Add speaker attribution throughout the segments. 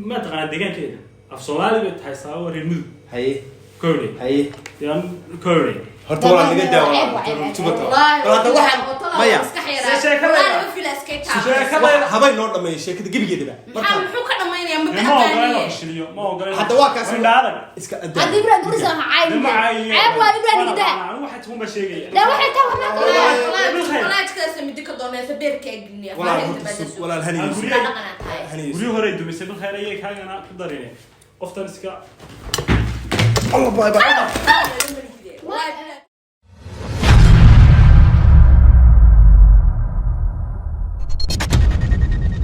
Speaker 1: Ma taqaanaa deegaankeeda? Af Soomaali bay tahay, sababo reer Mudug.
Speaker 2: Haye.
Speaker 1: Kowdhe.
Speaker 2: Haye.
Speaker 1: Deegaan kowdhe.
Speaker 2: Horta waa laga
Speaker 3: Ceeb, waa ceeb.
Speaker 2: daawaa.
Speaker 3: Wallaahi,
Speaker 2: Bal hadda waxaan maya.
Speaker 1: Sheekada
Speaker 2: Habay noo dhameeyo sheekada gebigeedaba.
Speaker 3: Maxaa muxuu ka dhamaynayaa? Ma
Speaker 1: Ma ogola inuu
Speaker 3: aqaaniye.
Speaker 1: fashiliyo, ma ogola.
Speaker 2: Hadda waa kaas.
Speaker 1: Indha adag.
Speaker 2: Iska adaa.
Speaker 4: Haddii Ibrahim guriisa waxa caayb.
Speaker 1: Ma caayiyo.
Speaker 4: Ceeb waa Ibrahim gidaa.
Speaker 1: Anigu waxay tuun baa sheegaya.
Speaker 4: Dee waxay tahay waxna ka
Speaker 3: Walaajkaas midi ka doonaysa beerka agniya.
Speaker 2: Walaal horta sug, walaal hani.
Speaker 1: Aan
Speaker 2: Yusuf.
Speaker 1: guryaha-
Speaker 2: Hani Yusuf.
Speaker 1: Guryo hore dumisay bil khayr ayay kaagana ku darine qoftan iska.
Speaker 2: Allah, bye bye.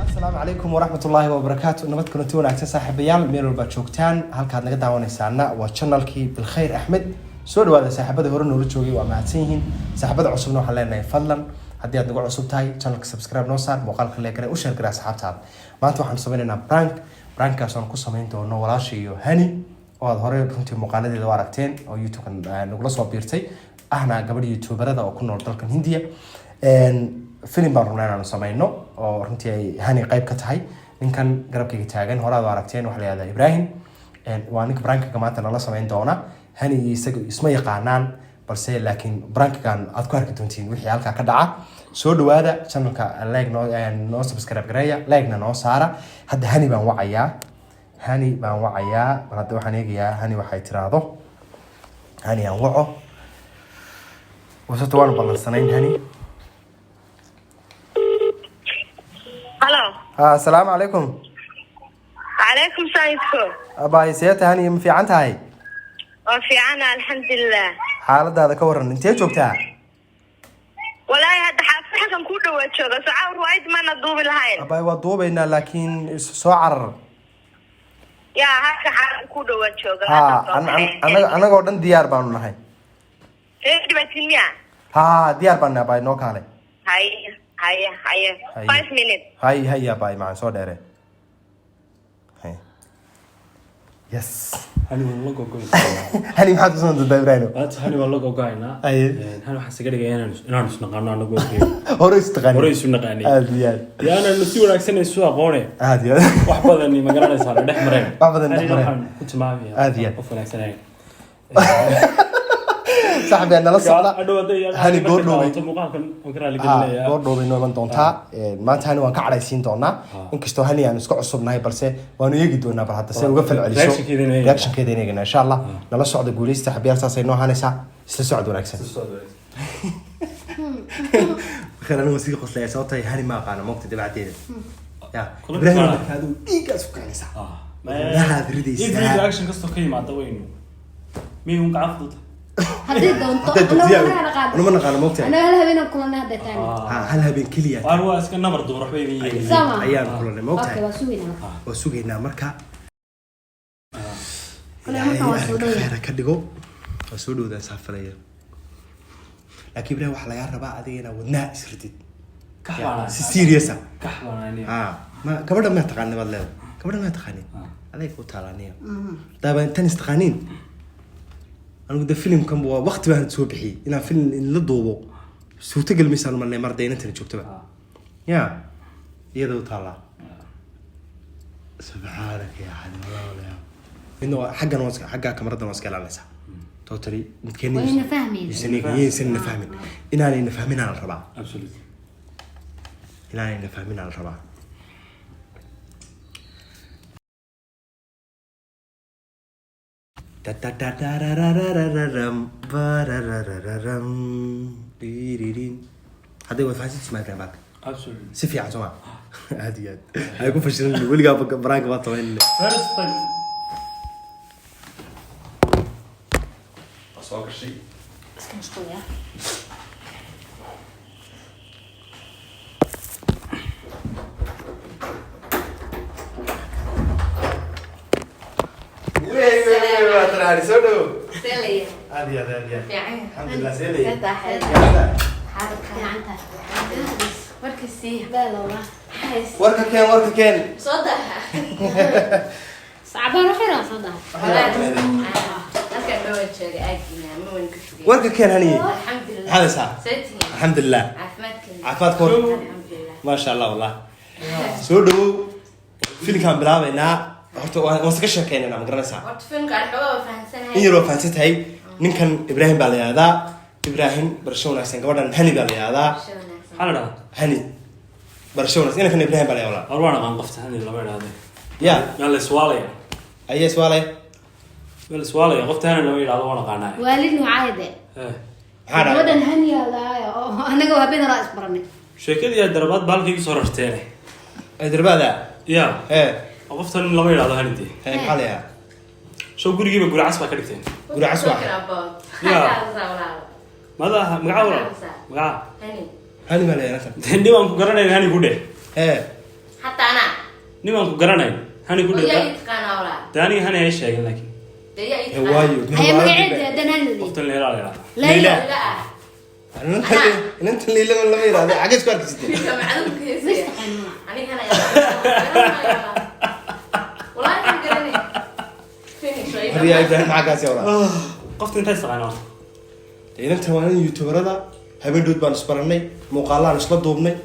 Speaker 2: Asalaamu calaykum waraxmat ullaahi wabarakaatu. Nabad kulanti wanaagsan saaxiibayaal, meel walbaad joogtaan. Halkaad naga daawanaysaana waa channelkii Bilkhayr Axmed. Soo dhawaada saaxiibada hore noola joogay, waa mahadsan yihiin. Saaxiibada cusubna waxaan leenahay, fadlan haddii aad nagu cusub tahay channelka subscribe noo saar, muuqaalka leegare, u share gara asxaabtaada. Maanta waxaan sameynaynaa prank. Prankkaas aan ku samayn doono walaasha iyo Hani oo aad hore runtii muuqaaladeeda u aragteen oo YouTube-kan nagula soo biirtay, ahna gabadh youtuberada oo ku nool dalkan Hindiya. Filim baan rabnaa inaanu sameyno oo runtii ay Hani qayb ka tahay. Ninkan garabkayga taagan hore aad u aragteen, waxaa la yihahdaa Ibrahim. Waa ninka prankiga maanta nala sameyn doona. Hani iyo isaga isma yaqaanaan, balse laakiin prankigan aad ku arki doontiin wixii halkaa ka dhaca. Soo dhawaada channelka, like noo subscribe gareeya, like-na noo saara. Hadda Hani baan wacayaa, Hani baan wacayaa. Bal hadda waxaan eegayaa Hani waxay tiraahdo. Hani aan waco wasata, waanu ballansanayn Hani.
Speaker 5: Halo.
Speaker 2: Asalaamu calaykum.
Speaker 5: Calaykum saayidko.
Speaker 2: Abaay, see tahay Hani, ma fiican tahay?
Speaker 5: Waa fiicana, alxamdulilah.
Speaker 2: Xaaladaada ka waran, intee joogtaa?
Speaker 5: Walaahi hadda xaafad xakan kuu dhawaa jooga, soo caawr waayid maana duubi lahayn.
Speaker 2: Abaay, waa duubaynaa, laakiin soo carar.
Speaker 5: Yaa halka xaafad kuu dhawaa jooga.
Speaker 2: Ha, anagoo dhan diyaar baanu nahay.
Speaker 5: Reer dhibaatiin miya?
Speaker 2: Ha, diyaar baanu nahay abaay, noo kaalay.
Speaker 5: Haye haye haye.
Speaker 2: Haye.
Speaker 5: 5 minutes.
Speaker 2: Hay hay abaay macaan, soo dheere. Hay, yes.
Speaker 1: Hani waan la gogoynaa.
Speaker 2: Hani, maxaad kusan doontaa, Ibrahim?
Speaker 1: Maanta Hani waan la gogoynaa.
Speaker 2: Haye.
Speaker 1: Hani waxaan isaga dhigaya inaanu isnaqaano anagu.
Speaker 2: Hore isu taqaanin.
Speaker 1: Hore isu naqaanay.
Speaker 2: Aad iyo aad.
Speaker 1: Dee aananu si wanaagsan isu aqoone.
Speaker 2: Aad iyo aad.
Speaker 1: Wax badan ma garanaysaa la dhex mareen.
Speaker 2: Wax badan dhex
Speaker 1: Hanina
Speaker 2: mareen.
Speaker 1: waxaan ku tilmaamaya
Speaker 2: Aad iyo aad.
Speaker 1: qof wanaagsan ahayn.
Speaker 2: Saaxiib nala socda.
Speaker 1: Hadhow hadday
Speaker 2: Hani goor dhoobay.
Speaker 1: Muuqaalkan waan ka raali
Speaker 2: Ha,
Speaker 1: gelinayaa.
Speaker 2: goor dhoobay noo iman doontaa. Maanta Hani waan ka cadhaysiin doonaa, inkastoo Hani aan iska cusubnahay, balse waanu eegi doonaa bal hadda se uga falceliso.
Speaker 1: Reactionkeeda inay eegno.
Speaker 2: Reactionkeeda inay eegno insha Allah. Nala socda, guuleysta xabiyaal, saasay noo hanaysaa. Isla socod wanaagsan. Khayr, anigu sii qoslaya sababtay Hani ma aqaano moogta dabeecaddeeda ya.
Speaker 1: Kula
Speaker 2: Ibrahim,
Speaker 1: tusaale.
Speaker 2: marka adigu dhiiggaas ku kicinaysaa. Wadnahaad ridaysaa.
Speaker 1: Every reaction kastoo ka yimaada waynu miyay un gacan fudud.
Speaker 4: Haddii doonto.
Speaker 2: Hadday doonto,
Speaker 4: anagu
Speaker 2: yaa-
Speaker 4: mana naqaano.
Speaker 2: anuma naqaano moogta.
Speaker 4: Anaga hal habeenaan kulanay hadday tahay.
Speaker 2: Ha, hal habeen keliya.
Speaker 1: Waan waa iska nabar dumar, waxba idin yeelin.
Speaker 4: Sama.
Speaker 2: Ayaan kulanay moogtahay.
Speaker 4: Okay, waa sugaynaa marka.
Speaker 2: Waa sugaynaa marka.
Speaker 4: Kale markaan waa soo dhowdahay.
Speaker 2: Khayra ka dhigo, waa soo dhowdaa saafalaya, laakiin Ibrahim waxaa lagaa rabaa adiga inaad wadnaha isridid.
Speaker 1: Kax baan
Speaker 2: Si serious ah.
Speaker 1: Kax baan aniga.
Speaker 2: Ha, ma gabadha ma taqaanid baad leedahay, gabadha ma taqaanid, aday ku taalaaniya daaba tan istaqaaniin. Anigu de filimkan waa waqti baan soo bixiyey inaan film in la duubo suurtagal maysaan marnay mar dee inantana joogtaba ya iyada u taallaa. Subxaanaka ya xadi, walaa midna waa xaggan, waa xagga kamaradan waa iska ilaalinaysaa totally midkeena.
Speaker 4: Wayna fahmayn.
Speaker 2: Yaysan na fahmin, inaanayna fahmin aa la rabaa.
Speaker 1: Absolutely.
Speaker 2: Inaanayna fahmin aa la rabaa. Tatatatarararararam, barararararam, diririn. Hadday waad fahansan Ibrahim baalka.
Speaker 1: Absolutely.
Speaker 2: Si fiican soo ma aad iyo aad ay ku fashilan weligaa baraanka baa tabayn.
Speaker 1: First time.
Speaker 2: Soo gashay.
Speaker 4: Iska mashquul yaa.
Speaker 2: Soo dhow.
Speaker 3: Selaya.
Speaker 2: Aad iyo aad, aad iyo aad.
Speaker 3: Fiican.
Speaker 2: Alxamdulilah, seelay.
Speaker 4: Fiican tahay.
Speaker 3: Warka sii.
Speaker 4: Baa
Speaker 2: Warka keen, warka keen.
Speaker 3: Soo daha.
Speaker 4: Sacbaan waxay rabaa soo dhahay.
Speaker 3: Halkan dhawaa jooga aagina ma waan ka fogey.
Speaker 2: Warka keen, Haniye.
Speaker 3: Alxamdulilah.
Speaker 2: Maxaad haysaa?
Speaker 3: Saytihiin.
Speaker 2: Alxamdulilah.
Speaker 3: Caafimaadka.
Speaker 2: Caafimaadka hor.
Speaker 3: Alxamdulilah.
Speaker 2: Maasha Allah, wallah soo dhawow. Filimkaan bilaabaynaa. Horta waan iska sheekeynayna, ma garanaysaa?
Speaker 3: Horta filmka aan xoogaa waa fahansanahay.
Speaker 2: In yar waa fahansan tahay. Ninkan Ibraahim baa la yihahdaa. Ibraahim, barasho wanaagsan. Gabadhan Hani baa la yihahdaa.
Speaker 3: Barasho wanaagsan.
Speaker 1: Maxaa la dhahaa?
Speaker 2: Hani, barasho wanaagsan. Inankan Ibraahim baa la yihahdaa.
Speaker 1: War waan aqaan qofta Hani lama idhaahde.
Speaker 2: Ya.
Speaker 1: Meel la iswaalaya.
Speaker 2: Ayaa iswaalaya.
Speaker 1: Meel la iswaalaya, qofta Hani lama yidhahdo waan aqaanaa.
Speaker 4: Waalid nuucaayade.
Speaker 1: Eh.
Speaker 2: Maxaa dhacay?
Speaker 4: Gabadhan haniyaa lahaaya oo anaga waa habeen horaa isbaranay.
Speaker 1: Sheekadii Hyderabad baa halkay igu soo rarteene.
Speaker 2: Hyderabada?
Speaker 1: Ya.
Speaker 2: Ee.
Speaker 1: Qoftan lama yidhahdo Hani dee.
Speaker 2: Ee, maxaa la yihahdaa?
Speaker 1: Show gurigiiba guri cas baa ka dhigteen.
Speaker 2: Guri cas waa.
Speaker 3: Talking about.
Speaker 1: Yeah.
Speaker 3: Maxaa ka walaalo?
Speaker 1: Madaha magaca walaal magaca.
Speaker 3: Hani.
Speaker 2: Hani baa la yihahdaa inantan.
Speaker 1: Dee nin aan ku garanayn Hani ku dheh.
Speaker 2: Ee.
Speaker 3: Hataa anaa.
Speaker 1: Nin aan ku garanayn Hani ku
Speaker 3: Oo
Speaker 1: dheh.
Speaker 3: yaa ii taqaanaa walaal.
Speaker 1: Dee aniga Hani hay sheegin laakiin.
Speaker 3: Dee yaa ii
Speaker 2: Ee,
Speaker 3: taqaanaa.
Speaker 2: waayo.
Speaker 4: Haya, magaceeda haddaan hani la
Speaker 1: Qoftan Leila la yidhahdaa.
Speaker 4: Layla.
Speaker 3: Leila ah.
Speaker 2: Inantan, inantan Liila lama yihahdo. Xagee isku arki jirteen?
Speaker 3: Wiilka macdamka
Speaker 4: Ma
Speaker 3: heesaya.
Speaker 4: istaqaanaa.
Speaker 3: Aniga hana yaa. Walahi ma garanay. Finish waa ii
Speaker 2: Horiyaa
Speaker 3: dhammaan.
Speaker 2: Ibraahim, maxaa kaasi walaal?
Speaker 1: Qofta intay istaqaanaa horta?
Speaker 2: Dee inantan waa inan youtuberada. Habeen dhood baan isbaranay, muuqaalaan isla duubnay,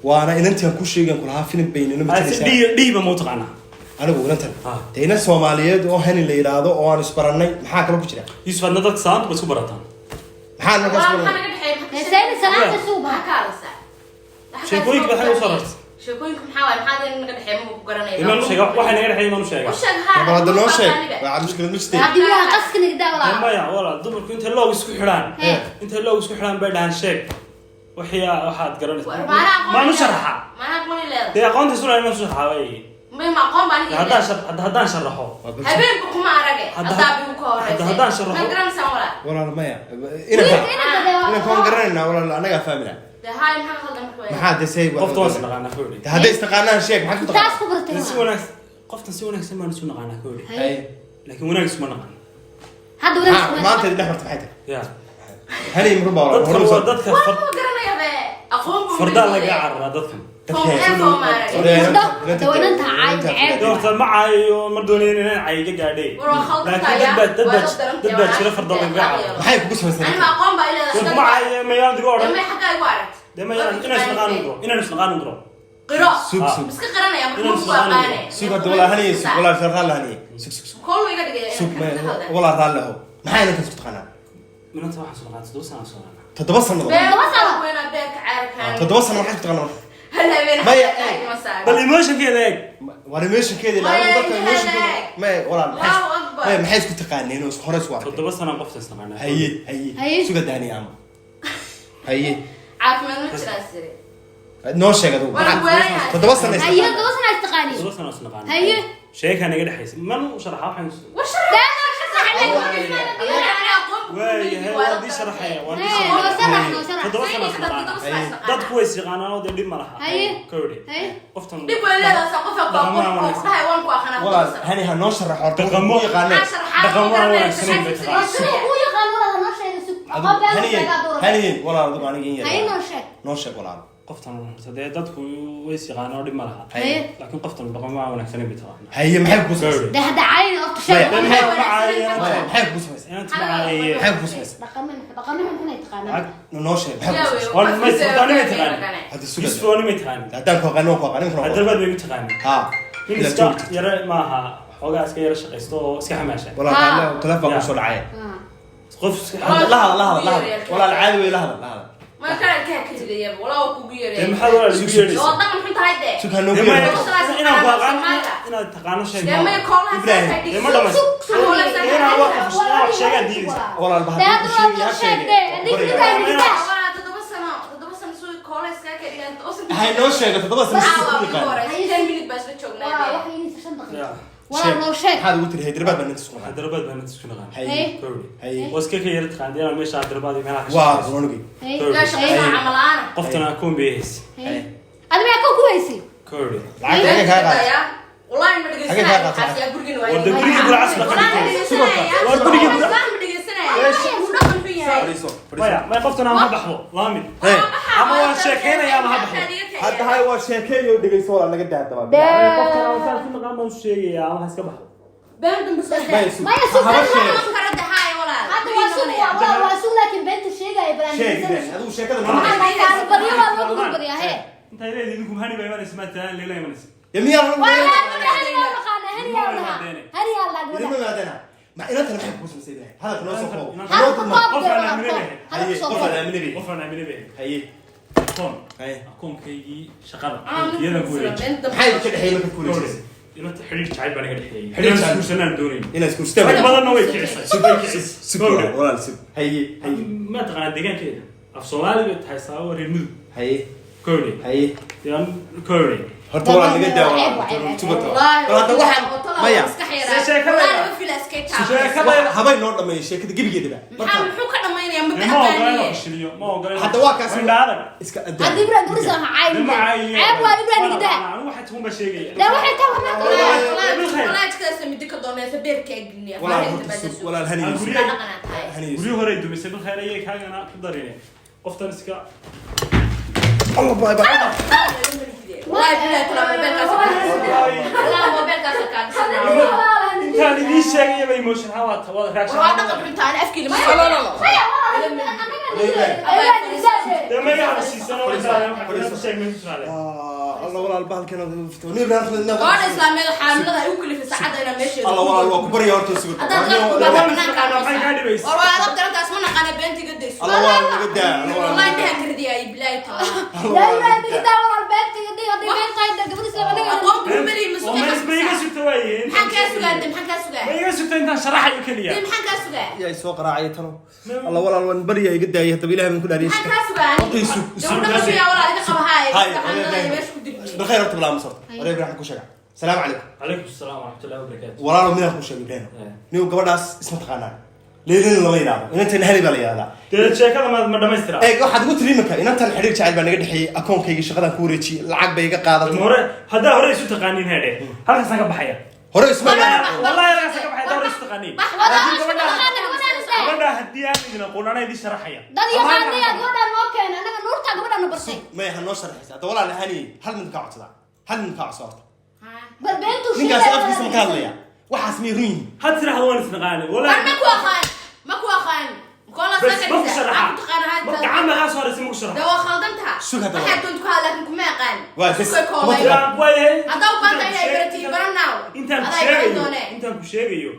Speaker 2: waana inantan ku sheegan kulahaa filim bay inala
Speaker 1: Ah, si
Speaker 2: matalaysaa.
Speaker 1: Dhiiba ma u taqaanaa?
Speaker 2: Anigu inantan
Speaker 1: Ah.
Speaker 2: dee inan Soomaaliyeed oo Hani la yidhaahdo oo aan isbarannay. Maxaa kaloo ku jira?
Speaker 1: Yusuf, adna dadka salaanta ba isku barataan.
Speaker 2: Maxaa markaas
Speaker 3: Walaal, maxaa
Speaker 2: baranay?
Speaker 3: naga dhexeeya? Maxaa ka
Speaker 4: Heesayna salaanta suuba.
Speaker 3: Maxaa ka hadlaysaa? Maxaa ka
Speaker 1: Sheekooyinka waxay u soo rartay.
Speaker 3: Sheekooyinka maxaa waaye? Maxaa naga dhexeeya? Ma ku garanaya.
Speaker 1: Imaan u sheega waxay naga dhexeeya, imaan u sheega.
Speaker 3: U sheeg haa.
Speaker 2: Bal hadda noo sheeg.
Speaker 3: Aniga.
Speaker 2: Waa mushkilad ma jirtee.
Speaker 4: Haddii wilaha qaska nagdaa walaa.
Speaker 1: Maya walaal, dumarku intay loog isku xidhaan,
Speaker 4: Hee.
Speaker 1: intay loog isku xidhaan bay dhahaan sheeg wixii waxaad garanaysa.
Speaker 3: War, maanaa aqoon
Speaker 1: Maan u
Speaker 3: leedahay.
Speaker 1: sharaxaa?
Speaker 3: Maanaa aqoon leedahay.
Speaker 1: Dee aqoonta isu lahayn maan u sharaxaa way.
Speaker 3: Ma aqoon baa aniga
Speaker 1: Haddaan
Speaker 3: leedahay.
Speaker 1: haddaan sharaxo.
Speaker 3: Habeenba kuma arage. Haddaa bigu ka horeysa.
Speaker 1: Haddaan sharaxo.
Speaker 3: Ma garanaysaa walaal?
Speaker 2: Walaal, maya, inanka
Speaker 4: Wiilka inanka dee waa-
Speaker 2: inanka waan garanaynaa walaal, annagaa fahmina.
Speaker 3: Dee haay, maxaa khaldan marka waa?
Speaker 2: Maxaa dee say?
Speaker 1: Qofta waan is naqaanaa ka odhi.
Speaker 2: Dee hadday istaqaanaan sheeg, maxaad ku
Speaker 4: Taas
Speaker 2: taqaanaa?
Speaker 4: ku bartay
Speaker 1: Dee si
Speaker 4: waa.
Speaker 1: wanaagsan, qoftan si wanaagsan baan isu naqaanaa ka odhi.
Speaker 2: Hay.
Speaker 1: Laakiin wanaag isuma naqaan.
Speaker 4: Hadda wanaag
Speaker 2: Maxaa
Speaker 4: isuma
Speaker 2: maanta idin dhex marta maxay tahay?
Speaker 1: Ya.
Speaker 2: Hani muxuu baa walaal?
Speaker 1: Dadkan
Speaker 2: Hore u
Speaker 1: waa
Speaker 2: soo
Speaker 1: dadka
Speaker 3: Waa ma garanaya be. Aqoon buu
Speaker 1: fardaa
Speaker 3: leeyahay.
Speaker 1: laga cararaa dadkan.
Speaker 3: Form A, form arage.
Speaker 4: Fardo, dee waa inanta caay, ceeb.
Speaker 1: Dee horta ma caayo, ma doonayn inaan caayiga gaadhay.
Speaker 3: War waa khaldan
Speaker 1: Laakiin
Speaker 3: tahay,
Speaker 1: dad baa
Speaker 3: waa dad
Speaker 1: dad baa jira farda laga cararo.
Speaker 2: Maxay kugu samaysay?
Speaker 3: Anima aqoon baa ileedahay.
Speaker 1: War kuma caayo, mayaan digo odhan.
Speaker 3: Dee may xaggaa igu aragt.
Speaker 1: Dee mayaan inaan isnaqaan u diro, inaan isnaqaan u diro.
Speaker 3: Qiro.
Speaker 2: Sug,
Speaker 1: Ah.
Speaker 2: sug.
Speaker 3: Iska qaranaya marka
Speaker 1: Inaan
Speaker 3: ma ku
Speaker 1: isnaqaan u
Speaker 3: aqaane.
Speaker 1: diro.
Speaker 2: Sug hadda walaal Haniye, sug walaal, raalli Haniye, sug, sug, sug.
Speaker 3: Kool iga dhigaya.
Speaker 2: Sug maya walaal, raalli ahow. Maxay inantan isku taqaanaa?
Speaker 1: Minanta waxaan soo naqaan 7 sano soo naqaan.
Speaker 2: 7 sannadood?
Speaker 4: 7 sano.
Speaker 3: Weynaa beerka caarkaan.
Speaker 2: 7 sano maxaad isku taqaanaa marka?
Speaker 3: Hal habeen
Speaker 2: Maya,
Speaker 3: xaggaa
Speaker 2: eh.
Speaker 3: igama saarin.
Speaker 1: Bal emotionkeeda eeg.
Speaker 2: War emotionkeeda ilaa
Speaker 3: Maya,
Speaker 2: dadka
Speaker 3: ilaa
Speaker 2: emotionkeeda
Speaker 3: eeg.
Speaker 2: maya walaal, maxay
Speaker 3: Allahu Akbar.
Speaker 2: maya, maxay isku taqaaneen oo isku hore isku arkeen?
Speaker 1: 7 sano qofta isnaqaanaa.
Speaker 2: Haye, haye.
Speaker 4: Haye.
Speaker 2: Suga daani ama haye.
Speaker 3: Caafimaad ma jiraan sire.
Speaker 2: Noo sheeg adigu.
Speaker 3: Waan weerarayaa.
Speaker 2: 7 sano
Speaker 4: Haye, 7 sano istaqaani.
Speaker 1: 7 sano isnaqaanaa.
Speaker 4: Haye.
Speaker 1: Sheekaa naga dhexaysa, man u sharaxa waxaan
Speaker 3: War sharax.
Speaker 4: Dee noo sharax,
Speaker 3: Anaa aqoon buu
Speaker 1: waayahay,
Speaker 3: leeyahay,
Speaker 1: waan dii sharaxaya, waan dii
Speaker 4: Hee, noo
Speaker 1: sharaxaya.
Speaker 4: sharax, noo sharax.
Speaker 1: 7 sano
Speaker 3: Toddoba
Speaker 1: isnaqaanaa.
Speaker 3: sano isnaqaanaa.
Speaker 1: Dadku way isyaqaanaan oo dee dhib ma laha.
Speaker 4: Haye.
Speaker 1: Ka odhi.
Speaker 4: Haye.
Speaker 1: Qoftan
Speaker 3: Dhib way leedahay, saa qofka ku aqoon oo ku dhahay waan ku aqaanaa
Speaker 2: Walaal
Speaker 3: 7 sano.
Speaker 2: Hani ha noo sharax horta.
Speaker 1: Dhaqamo.
Speaker 2: Wuxuu yaqaanee.
Speaker 3: Maxaa sharaxaad
Speaker 1: Dhaqamo
Speaker 3: ma garanaysa?
Speaker 1: wanaagsan bay taqaanaa.
Speaker 4: Siduu kuu yaqaan walaal, noo sheega sug. Aqoon been
Speaker 2: Haniye,
Speaker 4: sheegaa dooran.
Speaker 2: Haniye walaal, adigu aniga in yar.
Speaker 4: Haye, noo sheeg.
Speaker 2: Noo sheeg walaal.
Speaker 1: Qoftan horta dee dadku way isyaqaanaan oo dhib ma laha.
Speaker 4: Haye.
Speaker 1: Laakiin qoftan dhaqamo wanaagsan bay taqaanaa.
Speaker 2: Haye, maxay kugu samaysay?
Speaker 4: Dee hadda caayina horta sheeg.
Speaker 2: Maya.
Speaker 1: Maya,
Speaker 2: Maya, maxay kugu samaysay?
Speaker 1: Inanta ma caaye.
Speaker 2: Maxay kugu samaysay?
Speaker 4: Dhaqamo dhaqamo xun ay taqaanaa.
Speaker 2: Noo sheeg, maxay kugu samaysay?
Speaker 1: Waan ma isnaqaani may taqaanaa.
Speaker 2: Hadda suga.
Speaker 1: Yusuf waani may taqaanaa.
Speaker 2: Haddaan ku aqaano, waan ku aqaano, iminkan waan ku
Speaker 1: Hyderabad bay igu taqaanaa.
Speaker 2: haa.
Speaker 1: Nin
Speaker 2: Ilaa
Speaker 1: iska
Speaker 2: joogto.
Speaker 1: yara maaha, xoogaa iska yara shaqaysto oo iska xamaasha.
Speaker 2: Walaal,
Speaker 4: Haa.
Speaker 2: raalli ahow, taleefon baa kusoo dhacaya.
Speaker 4: Ah.
Speaker 1: Qof iska
Speaker 2: La hadal, la hadal, la hadal walaal, caadi wey, la hadal, la hadal.
Speaker 3: Ma karankaa ka tegayaba, walaa waa kugu
Speaker 1: Dee
Speaker 3: yeeraya.
Speaker 1: maxaad walaal igu yeedhaysaa?
Speaker 3: Waa dhaqan xun tahay dee.
Speaker 2: Sug ha noogu
Speaker 1: Dee maya,
Speaker 2: yeero.
Speaker 1: inaan ku aqaan, inaad taqaano sheeg.
Speaker 3: Dee maya koolaha
Speaker 2: Ibrahim.
Speaker 3: saas
Speaker 1: Dee ma dhamayso. Inaan wax inaan wax sheegaa diidaysa.
Speaker 2: Walaal, ba
Speaker 4: Dee
Speaker 2: haddii
Speaker 4: hadda
Speaker 2: ku sheegi,
Speaker 4: waa
Speaker 2: ha
Speaker 4: noo sheeg
Speaker 2: sheege.
Speaker 4: dee. Adiga
Speaker 2: Baraya.
Speaker 4: intaa nigtaa.
Speaker 3: Walaa 7 sano, 7 sano suu koola iskaga ka dhigaan 7 sano.
Speaker 2: Hay noo sheego 7 sano
Speaker 3: Caawa
Speaker 2: siduu ku
Speaker 3: ugu
Speaker 2: yaqaan.
Speaker 3: horeysa, 10 minute baa isla joognaa
Speaker 4: Waa
Speaker 3: dee.
Speaker 4: wax yidhi 5 daqiiqo.
Speaker 1: Ya.
Speaker 4: Walaal, noo sheeg.
Speaker 2: Maxaad ugu tiri Hyderabad baan inta isku naqaan?
Speaker 1: Hyderabad baan inta isku naqaan.
Speaker 2: Haye.
Speaker 4: Haye.
Speaker 1: Ka odhi.
Speaker 2: Haye.
Speaker 1: Oo iska ka yara taqaan, dee inaan meesha Hyderabad iyo meelaha ka
Speaker 2: Waa
Speaker 1: shaqaysto.
Speaker 2: runugii.
Speaker 4: Haye.
Speaker 3: Ilaa shaqaysaa camal la'aana.
Speaker 1: Qoftana akoon bay haysay.
Speaker 4: Haye. Adiga yaa ku haysay?
Speaker 1: Ka odhi.
Speaker 2: Lacagta xagee kaa qaatay?
Speaker 3: Wallaahi ma
Speaker 2: Xagee kaa
Speaker 3: dhegeysanaayo,
Speaker 2: qaatay?
Speaker 3: waxaas yaa gurigan waa
Speaker 1: War dee
Speaker 3: inay-
Speaker 1: gurigii guracas la
Speaker 3: Wallaahi ma
Speaker 1: qadhigtay.
Speaker 3: dhegeysanaayo.
Speaker 1: War gurigii gura-
Speaker 3: Wallaahi ma dhegeysanaayo. Wuu dhaqan xun yahay.
Speaker 2: Fadhiiso, fadhiiso.
Speaker 1: Maya, maya, qoftana ama ha baxdo, laba mid.
Speaker 2: Hey.
Speaker 1: Ama waan sheekeynaya ama ha baxdo.
Speaker 2: Hadda hay waa sheekeeyo, dhegeyso walaal, naga daa haddaba.
Speaker 1: Qoftan ama saan isu naqaan baan u sheegayaa ama ha iska baxdo.
Speaker 3: Been dambe soo daa.
Speaker 2: Maya, sug.
Speaker 4: Maya, sug.
Speaker 2: Haba sheeg.
Speaker 3: Ma karo dahaaya walaal.
Speaker 4: Hadda waa sug, waa waa sug, laakiin beentu sheegaya balaan.
Speaker 2: Sheeg Ibrahim, adigu sheekada noo
Speaker 4: Waxaan
Speaker 2: dhegeyso.
Speaker 4: tahay badiyo waa loo gudbadiyaa, hee.
Speaker 1: Intaa leedahay idinku hani baa imanaysa, maa talaan Leila imanaysa.
Speaker 2: Ya miyaa lagu
Speaker 4: Waa
Speaker 2: leeyahay?
Speaker 4: la naqaana, Haniyaa lahaa. Haniyaa lahaa
Speaker 2: Idin
Speaker 4: gabadha.
Speaker 2: ma maadana ma inantan maxay kuu samaysay Ibrahim? Hadalka noo soo koobo.
Speaker 4: Hadalka
Speaker 2: Noo dulmar.
Speaker 4: koob
Speaker 1: Qof
Speaker 4: dee
Speaker 1: aan
Speaker 4: walaal,
Speaker 1: aaminay
Speaker 4: koob.
Speaker 1: bay.
Speaker 4: Hadalka soo
Speaker 2: Qof
Speaker 4: koob.
Speaker 2: aan aaminay bay.
Speaker 1: Qof aan aaminay bay.
Speaker 2: Haye.
Speaker 1: Akoon.
Speaker 2: Haye.
Speaker 1: Akoonkaygii shaqada. Iyadan ku wareejiyay.
Speaker 2: Maxay idinka dhexeeyey markaad ku wareejisay?
Speaker 1: Inanta xidhiir jacayl baa naga dhexeeyey.
Speaker 2: Xidhiir
Speaker 1: Inaan
Speaker 2: jacayl.
Speaker 1: isguursanaan doonayn.
Speaker 2: Inaad isguursataan.
Speaker 1: Rag badanna way kicisay. Way kicisay.
Speaker 2: Sug walaal, walaal, sug. Haye, haye.
Speaker 1: Ma taqaanaa deegaankeeda? Af Soomaali bay tahay sababo reer mudug.
Speaker 2: Haye.
Speaker 1: Kowdhe.
Speaker 2: Haye.
Speaker 1: Dee aan kowdhe.
Speaker 2: Horta walaal naga daa walaal.
Speaker 4: Ceeb, ceeb, ceeb.
Speaker 2: Tubata. Bal hadda waxaan maya. Habay noo dhameeyay sheekada gebigeedaba. Marka
Speaker 3: muxuu ka dhamaynayaa ma
Speaker 1: Ma ogola inaan
Speaker 3: aqaaniye
Speaker 1: fashiliyo. Ma ogola inaan-
Speaker 2: Hadda waa kaas-
Speaker 1: Waa indha adag.
Speaker 2: iska adaa.
Speaker 4: Haddii Ibrahim gabadhiisa ha caayin.
Speaker 1: Ma caayiyo.
Speaker 4: Ceeb waa Ibrahim
Speaker 1: Waan
Speaker 4: gidaa.
Speaker 1: aqaanaa. Anigu waxay tuhun baa sheegaya.
Speaker 4: Dee waxay tahay wax ma
Speaker 2: Walaal horta sug, walaal hani Yusuf. Hani Yusuf.
Speaker 1: Guryo hore ay dumisay bilkhayr ayay kaagana ku darine. Qoftan iska
Speaker 2: Allah bye bye.
Speaker 1: Intaan idiin sheegaya bay emotion ahaan waa waa reaction.
Speaker 4: Maya, walaal, annaga Ibrahim gidaa.
Speaker 1: Dee ma iga hadashiisan oo intaan waxaan ku sheegmay tusaale.
Speaker 2: Ah, Allah walaal bahalkan aad ugu fito. Nin Ibrahim
Speaker 3: Gabadha islaameed xaamilada ay u kalifay saacadda inaa meesheeda
Speaker 2: Allah walaal waa ku barya horta sug.
Speaker 3: Haddaad qalab ku
Speaker 2: Allah
Speaker 3: baahdo banaankaa noo
Speaker 1: Maxay kaa dhibaysa?
Speaker 3: War waa adab darantaas ma naqaana beentiga dayso.
Speaker 2: walaal naga daa. Allah walaal
Speaker 3: Wallahi
Speaker 2: naga
Speaker 3: intaha
Speaker 2: daa.
Speaker 3: kardiyay bilaahi taala.
Speaker 4: Yaa Ibrahim gidaa walaal beenta iyo haddii been tahay gabadhiisa annaga
Speaker 3: Aqoon kuma malihi
Speaker 1: Oo ma
Speaker 3: masuuqa.
Speaker 1: ma iga sugta waaye.
Speaker 3: Maxaan kaa sugaa de maxaan kaa sugaa?
Speaker 1: Ma iga sugta intaan sharaxayo keliya.
Speaker 3: De maxaan kaa sugaa?
Speaker 2: Yaa soo qaraacay talo. Allah walaal waan barya iga daayay haddaba Ilaahay baan ku dhaariyay.
Speaker 3: Maxaan kaa sugaa?
Speaker 2: Horta sug.
Speaker 3: De u dhaqashiyaa walaal iga qaba haay.
Speaker 2: Haay,
Speaker 3: Xaamilada ay meesha ku dilmi.
Speaker 2: Bilkhayr horta bilaa masarta. Hore Ibrahim ku sheega. Salaamu calaykum.
Speaker 1: Calaykum salaam waraxmatullaahi wabarakaatu.
Speaker 2: Walaalo midaan ku sheegay Ibrahim. Niyow gabadhaas isma taqaanaan. Leelina lama yidhaahdo. Inantan hani baa la yidhahdaa.
Speaker 1: Dee sheekada ma dhammaystiraa?
Speaker 2: Eeg waxaad ugu tiri iminka inantan xidhiir jacayl baa naga dhexeeyey akoonkayga shaqadan ku wareejiyey lacag bay iga qaadatay.
Speaker 1: Hore haddaa hore isu taqaaniin heedhe. Halkaasaan ka baxaya.
Speaker 2: Hore isma
Speaker 1: Wallahi halkaasaan ka baxaya haddaa hore isu taqaaniin. Laakiin gabadha haddii aan idin aqoon anaa idin sharaxaya.
Speaker 4: Dad yaqaanaya gabadhaan noo keena annaga nuurtaa gabadhaan na bartay.
Speaker 2: Maya ha noo sharaxaysa. Hadda walaal hani hal mid kaa codsadaa. Hal mid kaa codsa horta.
Speaker 4: Bal beentuu
Speaker 2: Ninkaasi
Speaker 4: sheegaya
Speaker 2: afkiisa ma ka hadlaya. Waxaas miyay run yihiin?
Speaker 1: Had tiraahdo waan isnaqaanay.
Speaker 3: War
Speaker 1: Wallahi.
Speaker 3: ma ku aqaan. Ma ku aqaan. Kola
Speaker 1: Bas ma ku
Speaker 3: sakarisa.
Speaker 1: sharaxa.
Speaker 3: Aan ku taqaana
Speaker 1: Ma
Speaker 3: hadda.
Speaker 1: gacan magaa soo horeysa ma ku
Speaker 3: De
Speaker 1: sharaxa.
Speaker 3: waa khaldantaha.
Speaker 2: Sug hadda
Speaker 3: Waxaad doonto ku hadal laakiin kuma aqaan.
Speaker 2: Waa bas.
Speaker 3: Sugay koobay.
Speaker 2: Kuma
Speaker 1: Yaa, waayahay.
Speaker 3: Haddaa u baahan tahay inay baratii baranaaw.
Speaker 1: Intaan ku
Speaker 3: Adaa i baran
Speaker 1: sheegayo.
Speaker 3: doonee.
Speaker 1: Intaan ku sheegayo.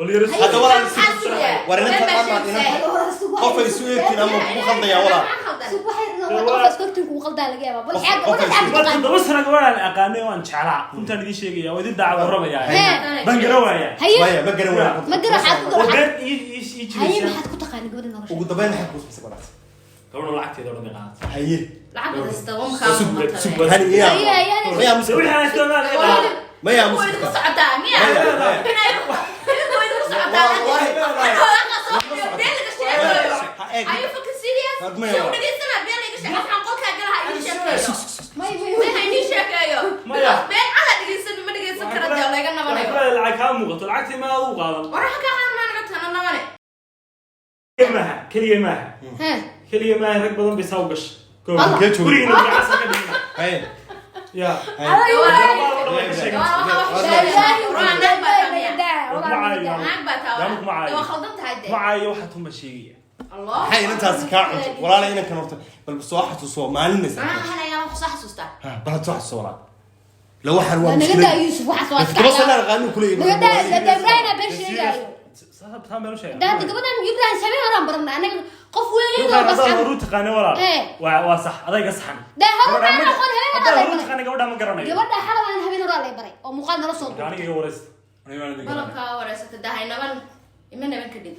Speaker 1: Bal yaro
Speaker 2: Hadda walaal
Speaker 3: Maxaa sugayaa?
Speaker 2: War inanta
Speaker 3: Been baa
Speaker 2: amaad
Speaker 3: sheegaysaa.
Speaker 2: inanta. Qof ay isu eegtiin ama kugu khaldayaa walaal.
Speaker 4: Sug waxay qof iskortin kugu qaldaa laga yaabaa. Bal xaag gabadha xaag
Speaker 1: Waa
Speaker 4: taqaan.
Speaker 1: 7 sano gabadhaan aqaanay oo aan jeclaa. Runtaan idiin sheegaya oo idin daaca warramaya.
Speaker 4: Hee.
Speaker 1: Baan garan waayaa.
Speaker 4: Haye.
Speaker 2: Maya ma garan waayo.
Speaker 4: Ma garan waxaad ku
Speaker 1: Oo
Speaker 4: garan.
Speaker 1: been ii ii ii
Speaker 4: Haye
Speaker 1: jibaysaa.
Speaker 4: maxaad ku taqaanay gabadha nolosha?
Speaker 2: Ugu dambeyn maxay kuu samaysay gabadhaas?
Speaker 1: Gabadhu lacagteeda oo dhan bay qaadatay.
Speaker 2: Haye.
Speaker 3: Lacag badasta, waa makaa
Speaker 2: Sug,
Speaker 3: matale.
Speaker 2: sug, hani miyaa?
Speaker 4: Haye, haye, haye.
Speaker 2: Maya
Speaker 1: Dee
Speaker 2: muska.
Speaker 1: wixii aan isticmaalay ay qaadatay.
Speaker 2: Maya
Speaker 3: Way
Speaker 2: muska.
Speaker 3: idinku socotaa, miya?
Speaker 2: Maya, maya.
Speaker 3: Idinku way idinku socotaa.
Speaker 2: Wallahi, wallahi.
Speaker 3: Waxaa soo fiiriyo, been laga sheegayo.
Speaker 2: Ha eeg.
Speaker 3: Are you fucking serious?
Speaker 2: Had maya
Speaker 3: Soo
Speaker 2: waa.
Speaker 3: dhageysana, been laga sheego. Waxaan qolkaa galaha ii sheekeeyo.
Speaker 4: May may
Speaker 3: Been ha inii sheekeeyo.
Speaker 1: Maya.
Speaker 3: Because been cala dhegeysan, ma dhegeysan karo dee, laga
Speaker 1: Waxay
Speaker 3: nabanayo.
Speaker 1: ku leedahay lacag kaa muuqato. Lacagtii ma aad u qaadan.
Speaker 3: War waxa kaa qaadan maa naga tana nabane.
Speaker 1: Keliya maaha. Keliya maaha.
Speaker 4: Hee.
Speaker 1: Keliya maaha rag badan bay saa u gashay. Koow.
Speaker 4: Allah.
Speaker 2: Kee joogay?
Speaker 1: Gurigiina gacasa ka dhigina.
Speaker 2: Haye.
Speaker 1: Yaa.
Speaker 2: Haye.
Speaker 4: Adaa
Speaker 3: Waa
Speaker 4: Ibrahim.
Speaker 3: waxa wax
Speaker 4: Laa
Speaker 3: sheegaya.
Speaker 4: ilaaha
Speaker 3: Waa
Speaker 4: illa
Speaker 3: naag baa
Speaker 4: Allah.
Speaker 3: taamiya.
Speaker 4: Walaal naga daa.
Speaker 3: Naag baa taa
Speaker 1: Yaa kuma
Speaker 3: walaal.
Speaker 1: caayo.
Speaker 3: Dee waa khaldan tahay dee.
Speaker 1: Ma caayo waxa tun baa sheegaya.
Speaker 3: Allah.
Speaker 2: Maxay inantaasi kaa cunto? Walaal inankan horta bal soo xasuuso maalin maysan.
Speaker 3: Anaa helayaa wax soo xasuustaa.
Speaker 2: Ha, bal soo xasuuso walaal. La waxaan waa
Speaker 4: Waa naga daa
Speaker 2: mushkilad.
Speaker 4: Yuusuf waxaas waa iska
Speaker 2: Todoba sano
Speaker 4: ciyaar.
Speaker 2: aqaanin kuleeyahay.
Speaker 4: Naga daa daa Ibrahim been sheegaayo.
Speaker 1: Taan been u sheegay.
Speaker 4: Daa hadda gabadhan Ibrahim sabeen horaan baranay anaga qof weyn oo
Speaker 1: Haddaad
Speaker 4: bas
Speaker 1: horu taqaanay walaal.
Speaker 4: Ee.
Speaker 1: Waa sax adayga saxan.
Speaker 4: Dee horu
Speaker 1: Gabadha
Speaker 4: maan
Speaker 1: ma-
Speaker 4: aqoon habeen
Speaker 1: haddaad
Speaker 4: horaa lay
Speaker 1: horu
Speaker 4: baray.
Speaker 1: taqaanay gabadha ma garanayo.
Speaker 4: Gabadha xalay aan habeen horaa lay baray oo muuqaal nala soo duubtay.
Speaker 1: Aniga iga waraysta. Aniga waan idin garanaya.
Speaker 3: Malabkaa wareysata dahay naban ima naban kadib.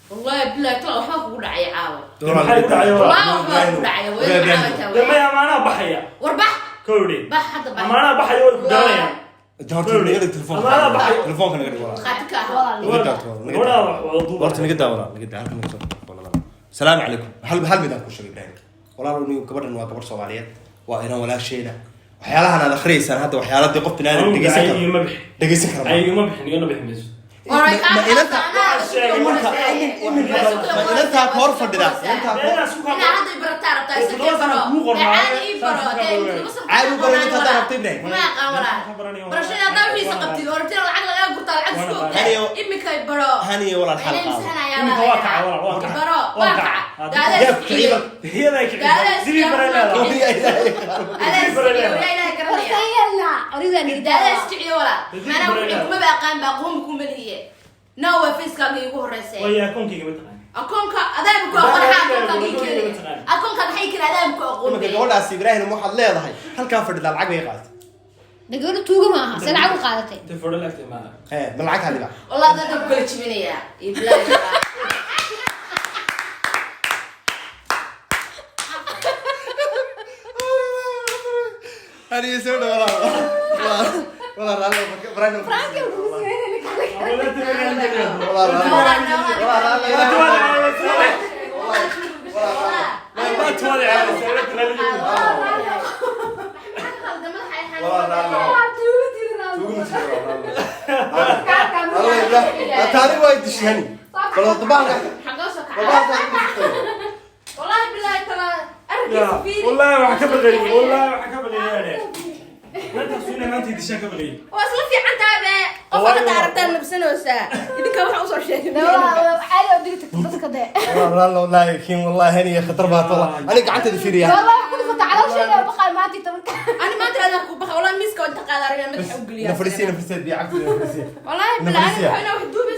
Speaker 3: Wallahi billahi tala waxbaa kugu dhacay caawa.
Speaker 1: Maxay ku dhacay walaal?
Speaker 3: Wallahi waxbaa kugu dhacay way
Speaker 2: Ibrahim.
Speaker 3: caawa
Speaker 1: Dee
Speaker 3: taa.
Speaker 1: maya amaanaa baxaya.
Speaker 3: War bax
Speaker 1: Kowdhe.
Speaker 3: bax hadda bax.
Speaker 1: Amaanaa baxaya way ku garanayaan.
Speaker 2: Horta naga dhig telefoonka.
Speaker 1: Amaanaa baxaya.
Speaker 2: Telefoonka naga dhig walaal.
Speaker 3: Qaati ka ah.
Speaker 4: Walaal.
Speaker 2: Naga daa walaal. Naga
Speaker 1: Gabadha
Speaker 2: daa.
Speaker 1: wax wada duubaya.
Speaker 2: Horta naga daa walaal. Naga daa halkan naga soo walaal. Salaamu calaykum. Hal mid aan ku sheegay Ibrahim. Walaal niyo gabadhan waa gabadh Soomaaliyeed. Waa inaan walaasheena. Waxyaalahan aad akhriyeysaan hadda waxyaaladii qof bini'aadam
Speaker 1: Anigu
Speaker 2: dhegeysan
Speaker 1: cay
Speaker 2: karo.
Speaker 1: igama bixin.
Speaker 2: Dhegeysan karo.
Speaker 1: Cay igama bixin, igana bixin mayso.
Speaker 3: War ay
Speaker 2: Ma
Speaker 3: kaa
Speaker 2: inanta
Speaker 3: anaa
Speaker 2: iminka ma inantaa ka hor fadhida. Inantaa ka hor
Speaker 1: Inaan isku
Speaker 3: Inaa hadda i barataa rabtaa isa
Speaker 1: Toddoba
Speaker 3: kee
Speaker 1: sano
Speaker 3: baro.
Speaker 1: kugu qornaa.
Speaker 3: Caadi ii baro. Dee toddoba sano
Speaker 2: Caadi u baro inta
Speaker 3: kugu
Speaker 2: haddaa
Speaker 3: qornaa.
Speaker 2: rabtay Ibrahim.
Speaker 3: Kuma aqaan walaal. Barashada haddaa wixiisa qabtid oo rabtida lacag lagaa gurtaa lacag isku ogtahay.
Speaker 2: Haniya
Speaker 3: Imika baro.
Speaker 2: Haniyo walaal xal qaado.
Speaker 1: Imika waa kaca walaal, waa kaca.
Speaker 3: Baro,
Speaker 1: Waa
Speaker 3: waa
Speaker 1: kaca.
Speaker 3: kaca. Daadaa
Speaker 2: Yaa
Speaker 3: iskiciye.
Speaker 2: kiciba.
Speaker 1: Iyada ay kicisa. Sidii baray leedahay.
Speaker 3: Adaa iskiciye, walaa Ilaahay garanaya.
Speaker 4: Horta origaa naga
Speaker 3: Daadaa
Speaker 4: daa.
Speaker 3: iskiciye walaal. Maanaa wixii kumaba aqaan ba aqoon kuma lihiye. No, waa facekaaga iigu horeysay.
Speaker 1: Way akoonkayga ma taqaan.
Speaker 3: Akoonka adaaba ku aqoon, maxaa akoonkaaga ii keenaya? Akoonka maxay keenaya? Adaaba ku aqoon
Speaker 2: Imanka
Speaker 3: be.
Speaker 2: gabadhaas Ibraahim waxaad leedahay halkaa fadhida lacag bay qaadatay.
Speaker 4: Gabadha tuuga ma aha, se lacag u qaadatay.
Speaker 1: Inta fadho lagtay maaha.
Speaker 2: Ee, ma lacag hadiba?
Speaker 3: Wallah, dadka ku kala jebinayaa. Iyo bilaahi.
Speaker 2: Haniyo soo dhaw walaal. Walaal walaal Ibraahim. Walaal walaal walaal. Taariikh way dishay hani. Bal dabaal.
Speaker 3: والله بالله ترى اركز فيني.
Speaker 1: Wallahi waxa ka baqayay, wallahi waxa ka baqayay. Maanta suuna maanta dishaan ka baqayay.
Speaker 3: Waa isla fiican tahay be. Qof hadda aragtaan nabsanaysaa idinka waxa usoo sheegay.
Speaker 4: Caadi oo digi tagto dadka dee.
Speaker 2: Walaal wallahi kiin wallahi hani khatar baad wallahi. Aniga gacanteeda fiiriya.
Speaker 4: Wallah wax ku dhufata caloosheeda baqay maanta tobanka.
Speaker 3: Ani maanta adaa ku baxa, wallahi miiska inta qaada aragna madaxa u geliya.
Speaker 2: Nafrisiin nafrisiin biyo cagteeda nafrisiin.
Speaker 3: Wallahi bilaa ani waxayna wax duubi.